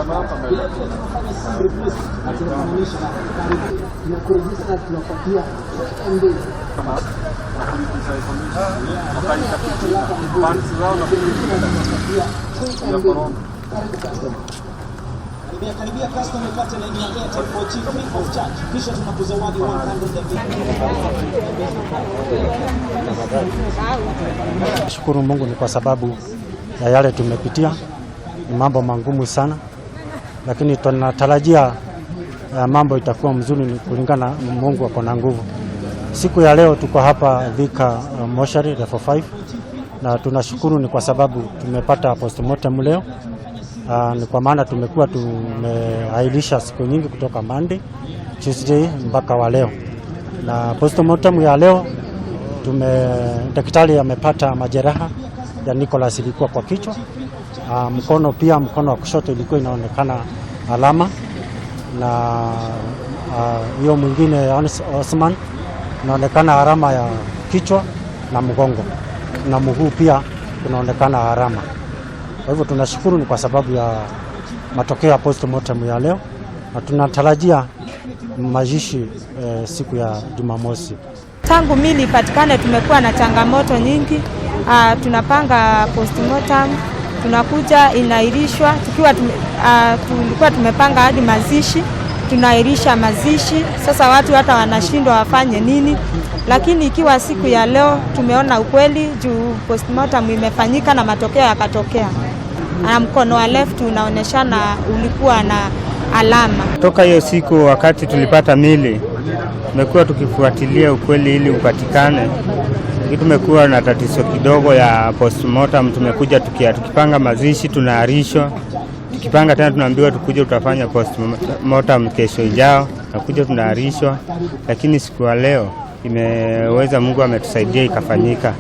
Vile vile tunafanya SIM replacement na tunafananisha na karibu tunakuregister na tunakupatia MB. Wakaita fans zao na Tunakupatia MB. Karibu customer. Karibia karibia customer, ipate laini ya Airtel 4G free of charge, kisha tunakuzawadi 100 MB. Shukuru Mungu ni kwa sababu ya yale tumepitia, ni mambo magumu sana, lakini tunatarajia mambo itakuwa mzuri ni kulingana na Mungu ako na nguvu. Siku ya leo tuko hapa Thika Mochari level 5 na tunashukuru ni kwa sababu tumepata postmortem leo. Ni kwa maana tumekuwa tumeahirisha siku nyingi kutoka Monday, Tuesday mpaka wa leo, na postmortem ya leo daktari amepata majeraha ya Nicholas ilikuwa kwa kichwa, mkono pia, mkono wa kushoto ilikuwa inaonekana alama, na hiyo mwingine Osman inaonekana alama ya kichwa na mgongo na mguu pia kunaonekana alama. Kwa hivyo tunashukuru ni kwa sababu ya matokeo ya postmortem ya leo, na tunatarajia mazishi siku ya Jumamosi. Tangu mili ipatikane tumekuwa na changamoto nyingi. Tunapanga postmortem, tunakuja inaahirishwa, tukiwa tulikuwa tumepanga hadi mazishi, tunaahirisha mazishi. Sasa watu hata wanashindwa wafanye nini, lakini ikiwa siku ya leo tumeona ukweli juu postmortem imefanyika na matokeo yakatokea, na mkono wa left unaonyeshana ulikuwa na alama. Toka hiyo siku wakati tulipata mili, tumekuwa tukifuatilia ukweli ili upatikane, lakini tumekuwa na tatizo kidogo ya postmortem. Tumekuja tukipanga mazishi tunaahirishwa, tukipanga tena tunaambiwa tukuje tutafanya postmortem kesho ijao, nakuja tunaahirishwa, lakini siku ya leo imeweza, Mungu ametusaidia ikafanyika.